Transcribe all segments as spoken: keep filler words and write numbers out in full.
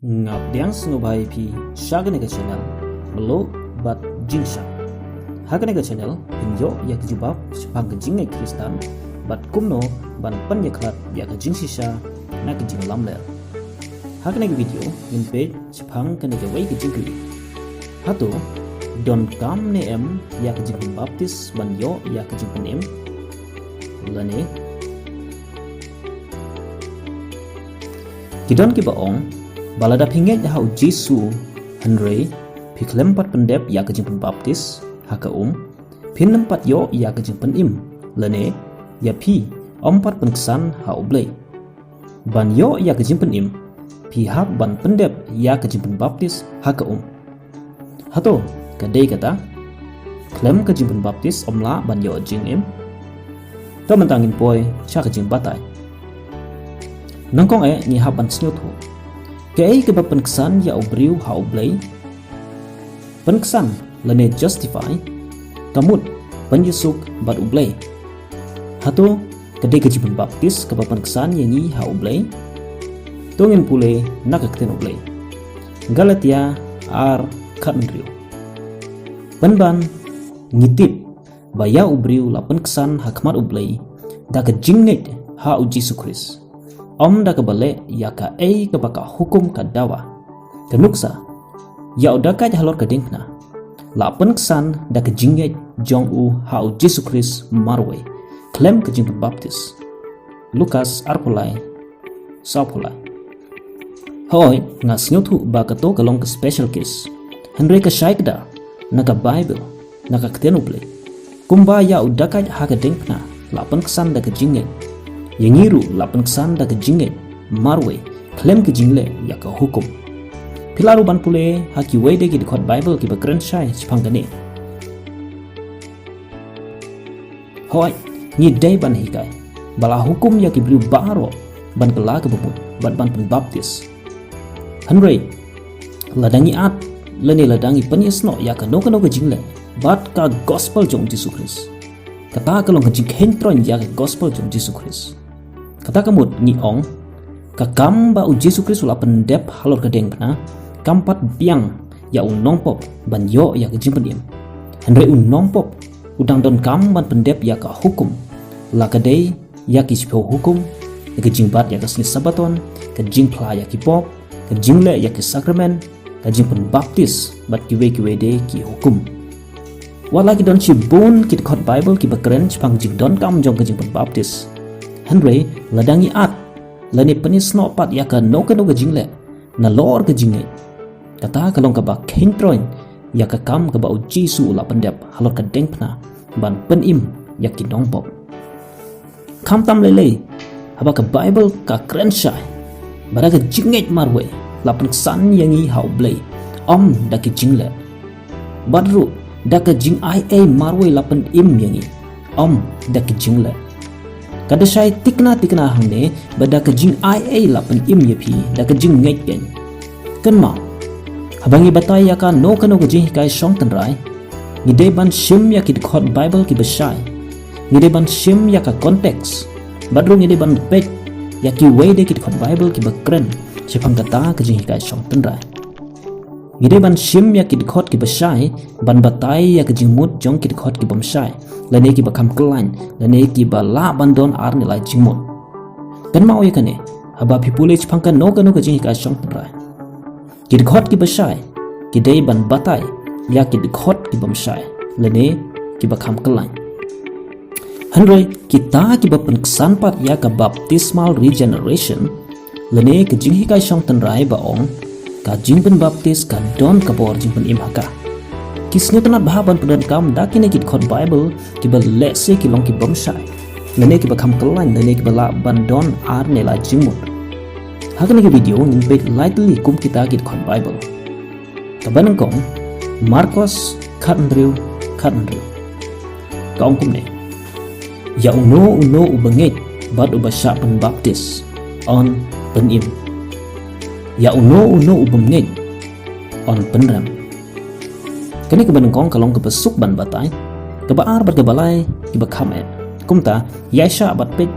Nga pdiang sngewbha ïa phi sha kane ka channel Mluh bad Jingshai. Ha kane ka channel phin ïoh ïa ka jubab shaphang ka jingngeit Khristan bad kumno ban pynïakhlad ïa ka jingshisha na ka jinglamler. Ha kane ka video ngin peit shaphang kane kawei ka jingkylli. Hato donkam ne em ïa ka jingpynbaptis ban ïoh ïa ka jingpynim? Lane ki don kiba ong ba lada phi ngeit ha u Jisu hynrei phi khlem pat pyndep ïa ka jingpynbaptis ha ka um, phin ym pat ïoh ïa ka jingpynim, lane ïa phi ym pat pynksan ha U Blei. Ban ïoh ïa ka jingpynim phi hap ban pyndep ïa ka jingpynbaptis ha ka um. Hato ka dei kata? Khlem ka jingpynbaptis ym lah ban ïoh jingim? To mynta ngin poi sha ka jingbatai. Nyngkong eh ngi hap ban sngewthuh kaei kaba pynksan ïa u briew ha U Blei. Pynksan lane justify ka mut pynïasuk bad U Blei. Hato ka dei ka jingpynbaptis kaba pynksan ïa ngi ha U Blei? To ngin pule na ka ktien U Blei. Galatia ar khathynriew. Pynban ngi tip ba ïa u briew la pynksan ha khmat U Blei da ka jingngeit ha u Jisu Khrist, ym da kaba leh ïa kaei kaba ka hukum ka dawa. Ka nuksa, ïa u dakait halor ka diengphna la pynksan da ka jingngeit jong u ha u Jisu Khrist marwei khlem ka jingpynbaptis. Lukas arphew lai, sawphew lai. Hooid, nga sngewthuh ba kato ka long ka special case, hynrei ka shai kdar na ka Baibl, na ka ktien U Blei. Kumba ïa u dakait ha ka diengphna la pynksan da ka jingngeit, ïa ngi ruh la pynksan da ka jingngeit marwei khlem ka jingleh ïa ka hukum. Phi lah ruh ban pule ha kiwei de ki dkhot Baibl kiba kren shai shaphang kane. Hooid, ngi dei ban hikai ba la hukum ïa ki briew baroh ban kylla kaba mut bad ban pynbaptis. Hynrei lada ngi at lane lada ngi pynïasnoh ïa kano kano ka jingleh bad ka gospel jong u Jisu Khrist, kata ka long ka jingkheiñ troiñ ïa ka gospel jong u Jisu Khrist. Kata ka mut ngi ong, ka kam ba u Jisu Khrist u la pyndep halor ka diengphna kam pat biang ïa u nongpop ban ïoh ïa ka jingpynim. Hynrei u nongpop u dang donkam ban pyndep ïa ka hukum, la ka dei ïa ki shiphew hukum, ïa ka jingbat ïa ka sngi Sabaton, ka jingphla ïa ki pop, ka jingleh ïa ki sakramen, ka jingpynbaptis bad kiwei kiwei de ki hukum. Wat la ki don shibun ki dkhot Baibl kiba kren shaphang ka jingdonkam jong ka jingpynbaptis, hynrei lada ngi at lane pynïasnoh pat ïa kano kano ka jingleh nalor ka jingngeit, kata ka long kaba kheiñ troiñ ïa ka kam kaba u Jisu u la pyndep halor ka diengphna ban pynim ïa ki nongpop. Khamtam lei lei, haba ka Baibl ka kren shai ba da ka jingngeit marwei la pynksan ïa ngi ha U Blei, ym da ki jingleh. Bad ruh da ka jingaiei marwei la pynim ïa ngi, ym da ki jingleh. Ka da shai tikna tikna hangne ba da ka jingaiei la pynim ïa phi da ka jingngeit keiñ. Kynmaw, haba ngi batai ïa kano kano ka jinghikai shong tynrai, ngi dei ban shim ïa ki dkhot Baibl kiba shai. Ngi dei ban shim ïa ka context bad ruh ngi dei ban peit ïa kiwei de ki dkhot Baibl kiba kren shaphang kata ka jinghikai shong tynrai. Ngi dei ban shim ïa ki dkhot kiba shai ban batai ïa ka jingmut jong ki dkhot ki bym shai, lane kiba kham khlaiñ, lane kiba lah ban don ar ne lai jingmut. Kynmaw ïa kane haba phi pule shaphang kano kano ka jinghikai shong tynrai. Ki dkhot kiba shai ki dei ban batai ïa ki dkhot ki bym shai lane kiba kham khlaiñ. Hynrei kita kiba pynksan pat ïa ka baptismal regeneration lane ka jinghikai shong tynrai ba ong ka jingpynbaptis ka don ka bor jingpynim ha ka, ki sngewtynnat bha ban pyndonkam da kine ki dkhot Baibl kiba lehse ki long ki bym shai lane kiba kham khlaiñ lane kiba lah ban don ar ne lai jingmut. Ha kane ka video ngin peit lai tylli kum kita ki dkhot Baibl. Kaba nyngkong, Markos khathynriew, khathynriew. Ka ong kumne: Ïa uno uno uba ngeit bad uba shah pynbaptis yn pynim. Ïa uno uno ubym ngeit yn pynrem. Kane kaba nyngkong ka long kaba suk ban batai. Kaba ar bad kaba lai kiba kham eh. Kumta ïaishah bad peit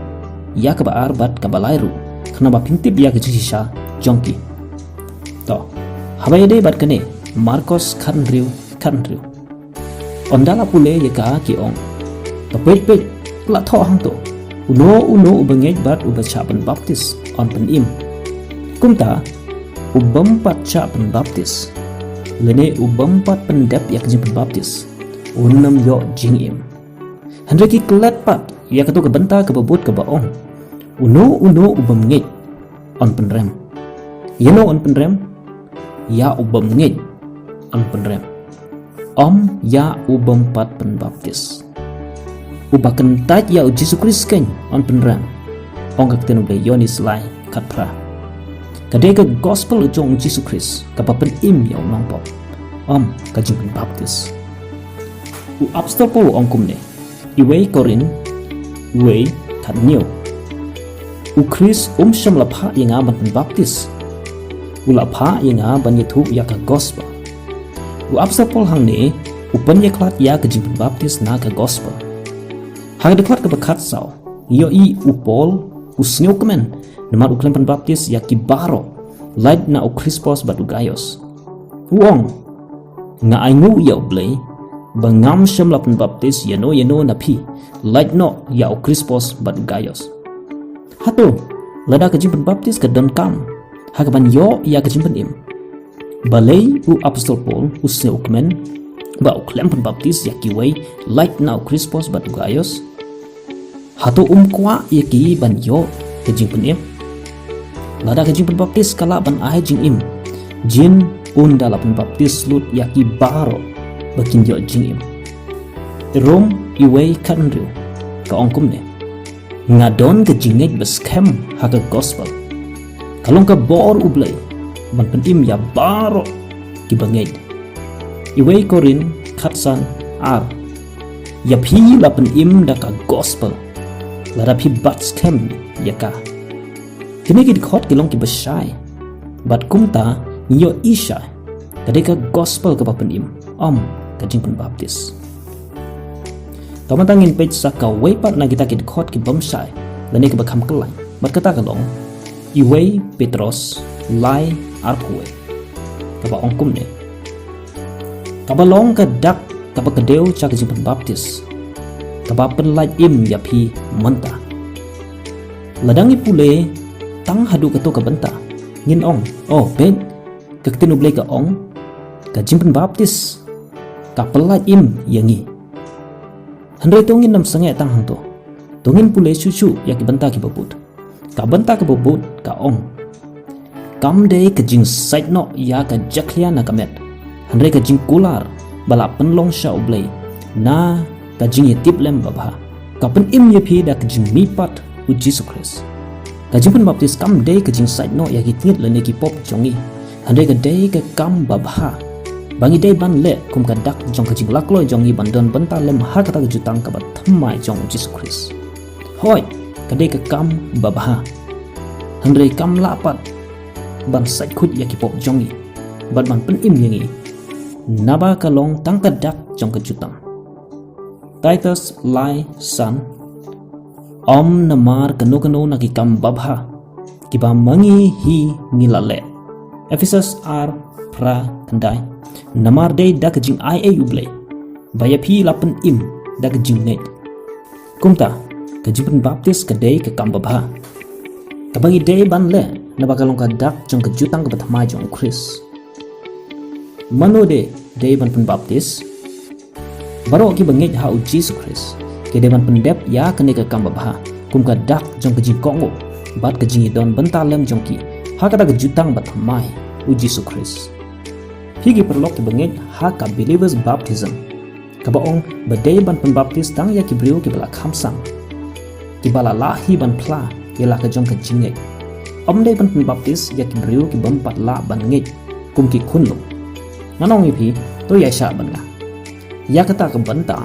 ïa kaba ar bad kaba lai ruh, khnang ba phin tip ïa ka jingshisha jong ki. To, haba ïadei bad kane, Markos khathynriew, khathynriew. Ynda la pule ïa ka ki ong, to peit peit, la thoh hangto, uno uno uba ngeit bad uba shah pynbaptis yn pynim. Kumta, u bym pat shah pynbaptis, lane u bym pat pyndep ïa ka jingpynbaptis, un ym ïoh jingim. Hynrei ki klet pat ïa kato ka bynta kaba bud kaba ong, uno uno u bym ngeit yn pynrem. Ïano yn pynrem? Ïa u bym ngeit yn pynrem, ym ïa u bym pat pynbaptis. Uba kyntait ïa u Jisu Khrist keiñ yn pynrem, ong ka ktien U Blei Ïoannis lai khatphra. Ka dei ka gospel jong u Jisu Khrist kaba pynim ïa u nongpop, ym ka jingpynbaptis. U apostol Paul u ong kumne, Iwei Korinth wei, khathynñiew. U Khrist um shym la phah ïa nga ban pynbaptis. U la phah ïa nga ban ïathuh ïa ka gospel. U apostol Paul hangne u pynïakhlad ïa ka jingpynbaptis na ka gospel. Ha ka dkhot kaba khatsaw, ngi ïohi u Paul u sngewkmen namar u khlem pynbaptis ïa ki baroh, lait na u Krispos bad u Gaios. U ong, nga ainguh ïa U Blei ba ngam shym la pynbaptis ïano ïano na phi, lait noh ïa u Krispos bad u Gaios. Hato lada ka jingpynbaptis ka donkam ha kaban ïoh ïa ka jingpynim? Balei u apostol Paul u sngewkmen ba u khlem pynbaptis ïa kiwei, lait na u Krispos bad u Gaios? Hato um kwah ïa ki ban ïoh ka jingpynim? Lada ka jingpynbaptis ka lah ban ai jingim, jin un da la pynbaptis lut ïa ki baroh ba kin ïoh jingim. Rom iwei, khathynriew ka ong kumne, nga don ka jingngeit ba skhem ha ka gospel. Ka long ka bor U Blei ban pynim ïa baroh kiba ngeit. Iwei Korinth khatsan, ar. Ïa phi la pynim da ka gospel, lada phi bat skhem ïa ka. Kine ki dkhot ki long kiba shai, bad kumta ngi ïohi shai, ka dei ka gospel kaba pynim, ym ka jingpynbaptis. Te mynta ngin peit sa kawei pat na kita ki dkhot ki bym shai lane kiba kham kyllain, bad kata ka long Iwei Petros lai, arphew wei, kaba ong kumne, kaba long ka dak kaba kdew sha ka jingpynbaptis, kaba pynlait im ïa phi mynta. Lada ngi pule tang haduh kato ka bynta, ngin ong, oh, peit, ka ktien U Blei ka ong, ka jingpynbaptis ka pynlait im ïa ngi. Hynrei to ngin ym sangeh tang hangto. To ngin pule shuh shuh ïa ki bynta kiba bud. Ka bynta kaba bud ka ong, kam dei ka jingsait noh ïa ka jakhlia na ka met, hynrei ka jingkular ba la pynlong sha U Blei na ka jingïatiplem babha, ka pynim ïa phi da ka jingmihpat U Jisu Khrist. Ka jingpynbaptis kam dei ka jingsait noh ïa ki tnit lane ki pop jong ngi, hynrei ka dei ka kam babha ba ngi dei ban leh kum ka dak jong ka jinglakloi jong ngi ban don bynta lem ha kata ka jutang kaba thymmai jong U Jisu Khrist. Hooid, ka dei ka kam babha, hynrei kam lah pat ban sait khuid ïa ki pop jong ngi bad ban pynim ïa ngi, naba ka long tang ka dak jong ka jutang. Titus lai, san. Ym namar kano kano na ki kam babha kiba ma ngi hi ngi la leh. Ephesos ar, phra, khyndai. Namar dei da ka jingaiei U Blei ba ïa phi la pynim da ka jingngeit. Kumta ka jingpynbaptis ka dei ka kam babha kaba ngi dei ban leh, naba ka long ka dak jong ka jutang kaba thymmai jong U Khrist. Mano de dei ban pynbaptis? Baroh kiba ngeit ha U Jisu Khrist ki dei ban pyndep ïa kane ka kam babha kum ka dak jong ka jingkohnguh bad ka jingïadon bynta lem jong ki ha kata ka jutang ba thymmai, U Jisu Khrist. Phi ki paralok kiba ngeit ha ka believer's baptism, kaba ong ba dei ban pynbaptis tang ïa ki briew kiba la kham san, kiba la lah hi ban phla ïa la ka jong ka jingngeit. Ym dei ban pynbaptis ïa ki briew ki bym pat lah ban ngeit kum ki khunlung. Ngan ong ïa phi, to ïaishah bad nga. Ïa kata ka bynta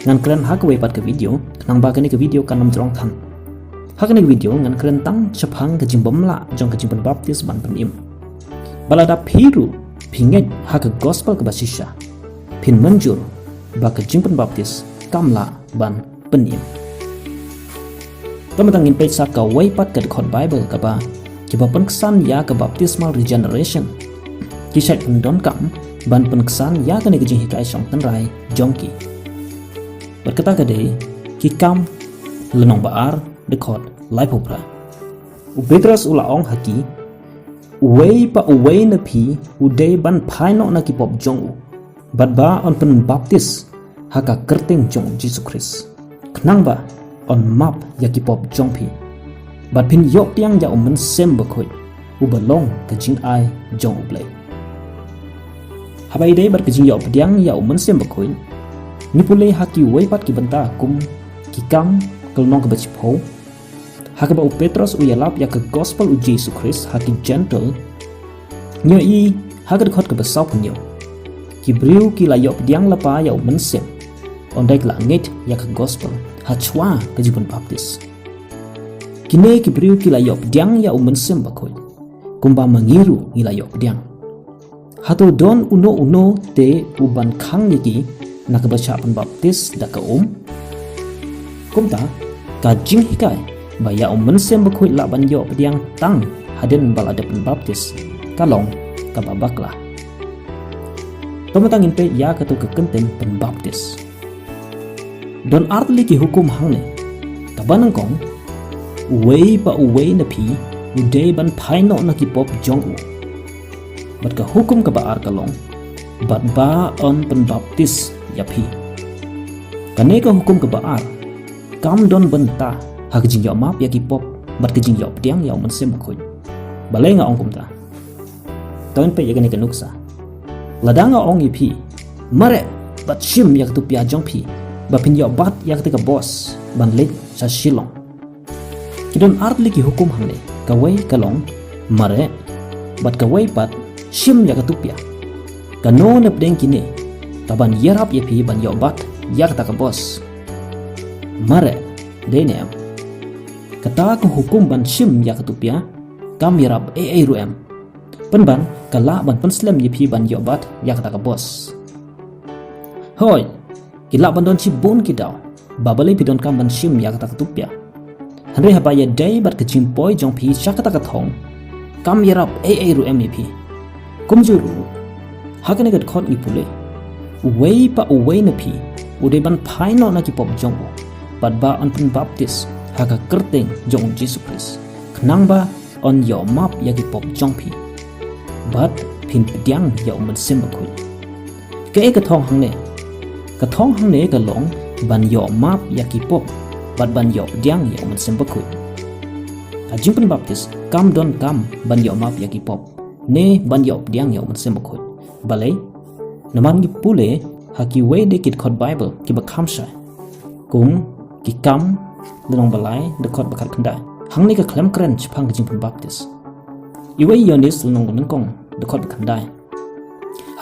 ngan kren ha kawei pat ka video, khnang ba kane ka video kan ym jrong than. Ha kane ka video ngan kren tang shaphang ka jingbymlah jong ka jingpynbaptis ban pynim. Ba lada phi ruh phi ngeit ha ka gospel kaba shisha, phin mynjur ba ka jingpynbaptis kam lah ban pynim. Te mynta ngin peit sa kawei pat ka dkhot Bible kaba, kiba pynksan ïa ka baptismal regeneration ki shait pyndonkam ban pynksan ïa kane ka jinghikai shong tynrai jong ki. Bad kata ka dei Ki Kam lynnong ba ar dkhot laiphew phra. U Petros u la ong ha ki, uwei pa uwei na phi u dei ban phai noh na ki pop jong u, bad ba yn pynbaptis ha ka kyrteng jong u Jisu Khrist, khnang ba yn map ïa ki pop jong phi, bad phin ïoh pdiang ïa u Mynsiem Bakhuid, uba long ka jingai jong U Blei. Haba ïadei bad ka jingïoh pdiang ïa u Mynsiem Bakhuid, ngi pule ha kiwei pat ki bynta kum Ki Kam ka lynnong kaba shiphew, ha kaba u Petros u ïalap ïa ka gospel u Jisu Khrist ha ki Jentil. Ngi ïohi ha ka dkhot kaba sawphew hynñiew, ki briew ki la ïoh pdiang lypa ïa u Mynsiem ynda ki la ngeit ïa ka gospel hashwa ka jingpynbaptis. Kine ki briew ki la ïoh pdiang ïa u Mynsiem Bakhuid, kumba ma ngi ruh ngi la ïoh pdiang. Hato don uno uno te uban khang ïa ki na kaba shah pynbaptis da ka um? Kumta, ka jinghikai ba ïa u Mynsiem Bakhuid lah ban ïoh pdiang tang hadien ba la dep pynbaptis ka long kaba bakla. To mynta ngin peit ïa kato ka kyntien pynbaptis. Don ar tylli ki hukum hangne. Kaba nyngkong, uwei pa uwei na phi u dei ban phai noh na ki pop jong u. Bad ka hukum kaba ar ka long, bad ba yn pynbaptis ïa phi. Kane ka hukum kaba ar kam don bynta ha ka jingïoh map ïa ki pop bad ka jingïoh pdiang ïa u Mynsiem Bakhuid. Balei nga ong kumta? To ngin peit ïa kane ka nuksa. Lada nga ong ïa phi, mareh bad shim ïa ka tupia jong phi, ba phin ïoh bat ïa kata ka bos ban leit sha Shillong. Ki don ar tylli ki hukum hangne, kawei ka long mareh, bad kawei pat shim ïa ka tupia. Kano na pdeng kine kaban ïarap ïa phi ban ïoh bat ïa kata ka bos? Mareh, dei ne em? Kata ka hukum ban shim ïa ka tupia kam ïarap ei ei ruh em. Pynban, ka lah ban pynslem ïa phi ban ïoh bat ïa kata ka bos. Hooid, ki lah ban don shibun ki daw ba balei phi donkam ban shim ïa kata ka tupia. Hynrei haba ïadei bad ka jingpoi jong phi sha kata ka thong, kam ïarap ei ei ruh em ïa phi. Kumjuh ruh, ha kane ka dkhot ngi pule, uwei pa uwei na phi u dei ban phai noh na ki pop jong u, bad ba yn pynbaptis ha ka kyrteng jong u Jisu Khrist, khnang ba yn ïoh map ïa ki pop jong phi, bad phin pdiang ïa u Mynsiem Bakhuid. Kaei ka thong hangne? Ka thong hangne ka long ban ïoh map ïa ki pop bad ban ïoh pdiang ïa u Mynsiem Bakhuid. Ka jingpynbaptis kam donkam ban ïoh map ïa ki pop ne ban ïoh pdiang ïa u Mynsiem Bakhuid. Balei? Namar ngi pule ha kiwei de ki dkhot Baibl kiba kham shai, kum Ki Kam lynnong ba lai dkhot ba khatkhyndai. Hangne ka khlem kren shaphang ka jingpynbaptis. Iwei Ïoannis lynnong ba nyngkong dkhot ba khyndai,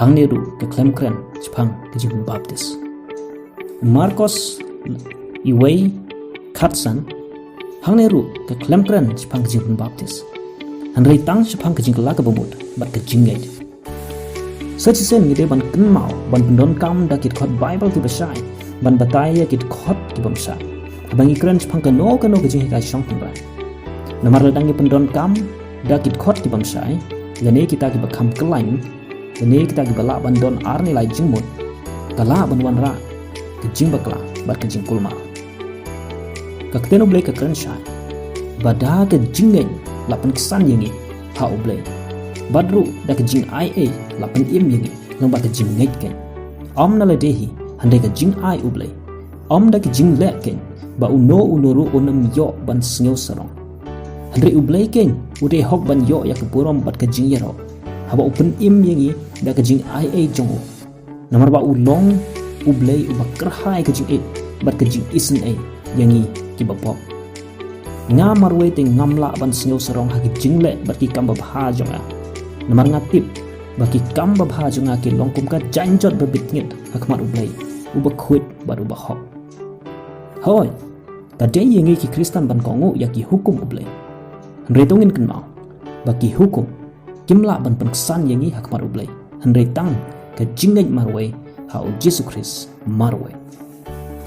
hangne ruh ka khlem kren shaphang ka jingpynbaptis. Markos iwei khatsan, hangne ruh ka khlem kren shaphang ka jingpynbaptis, hynrei tang shaphang ka jingkylla kaba mut bad ka jingngeit. Sa shisien ngi dei ban kynmaw ban pyndonkam da ki dkhot Baibl kiba shai ban batai ïa ki dkhot ki bym shai haba ngi kren shaphang kano kano ka jinghikai shong tynrai. Namar lada ngi pyndonkam da ki dkhot ki bym shai, lane kita kiba kham khlaiñ, lane kita kiba lah ban don ar ne lai jingmut, ka lah ban wanrah ka jingbakla bad ka jingkulmar. Ka ktien U Blei ka kren shai ba da ka jingngeit la pynksan ïa ngi ha U Blei, bad ruh da ka jingaiei la pynim ïa ngi lyngba ka jingngeit keiñ. Ym na lade hi, hynrei ka jingai U Blei. Ym da ka jingleh keiñ, ba uno uno ruh un ym ïoh ban sngewsarong. Hynrei U Blei keiñ u dei hok ban ïoh ïa ka burom bad ka jingïaroh, haba u pynim ïa ngi da ka jingaiei jong u. Namar ba u long U Blei uba kyrhai ka jingïeit bad ka jingisynei ïa ngi kiba pop. Nga marwei te ngam lah ban sngewsarong ha ki jingleh bad ki kam babha jong nga. Namar nga tip ba ki kam babha jong nga ki long kum ka jaiñjot ba bit ngit ha khmat U Blei, uba khuid bad uba hok. Hooid, ka dei ïa ngi ki Khristan ban kohnguh ïa ki hukum U Blei. Hynrei to ngin kynmaw ba ki hukum kim lah ban pynksan ïa ngi ha khmat U Blei, hynrei tang ka jingngeit marwei ha U Jisu Khrist marwei.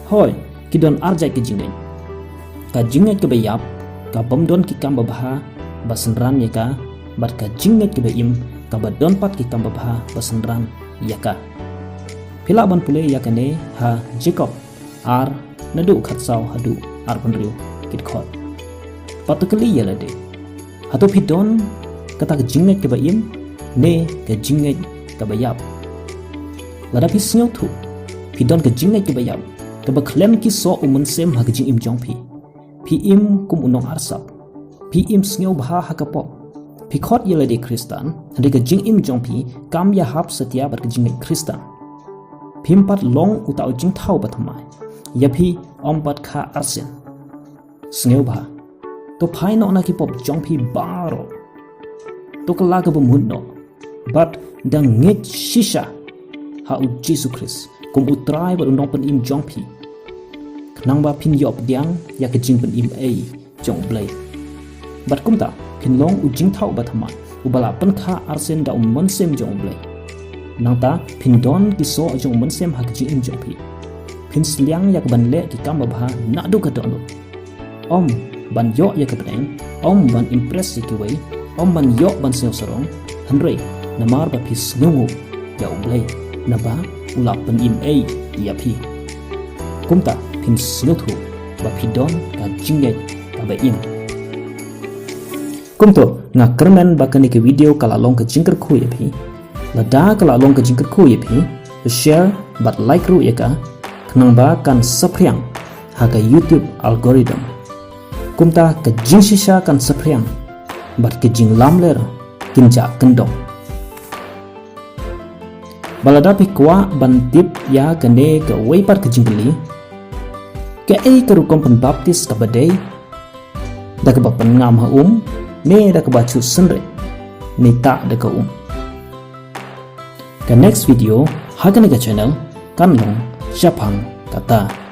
Hooid, ki don ar jait ka jingngeit. Ka jingngeit kaba ïap, ka bym don ki kam babha ba synran ïa ka, bad ka jingngeit kaba im, kaba don pat ki kam babha ba synran ïa ka. Phi lah ban pule ïa kane ha Jakob ar naduh khatsaw haduh arphew hynriew ki dkhot. Bad to kylli ïa lade, hato phi don kata ka jingngeit kaba im ne ka jingngeit kaba ïap? Lada phi sngewthuh phi don ka jingngeit kaba ïap, kaba khlem ki soh u Mynsiem ha ka jingim jong phi, phi im kum u nongarsap, phi im sngewbha ha ka pop, phi khot ïa lade Khristan, hynrei ka jingim jong phi kam ïahap satia bad ka jingngeit Khristan, phim pat long uta u jingthaw bathymmai. Ïa phi ym pat kha arsien. Sngewbha, to phai noh na ki pop jong phi baroh. To kylla kaba mut noh bad dang ngeit shisha ha u Jisu Khrist kum u Trai bad u Nongpynim jong phi, khnang ba phin ïoh pdiang ïa ka jingpynim ei jong U Blei. Bad kumta phin long u jingthaw bathymmai uba la pynkha arsien da u Mynsiem jong U Blei. Nangta phin don ki soh jong u Mynsiem ha ka jingim jong phi. Phin sliang ïa ka ban leh ki kam babha naduh ka dohnud. Ym ban ïoh ïa ka bneng, ym ban impress ïa kiwei, ym ban ïoh ban sngewsarong, hynrei namar ba phi sngewnguh ïa U Blei, naba u la pynim ei ïa phi. Kumta phin sngewthuh ba phi don ka jingngeit kaba im. Kumto nga kyrmen ba kane ka video ka la long ka jingkyrkhu ïa phi. Lada ka la long ka jingkyrkhu ïa phi, to share bad like ruh ïa ka, khnang ba kan saphriang ha ka YouTube algorithm. Kumta ka jingshisha kan saphriang bad ka jinglamler kin jah kyndong. Ba lada phi kwah ban tip ïa kane kawei pat ka jingkylli, kaei ka rukom pynbaptis kaba dei, da kaba pynngam ha um ne da kaba shu synreit ne tah da ka um? Ka next video ha kane ka channel kan long shaphang kata.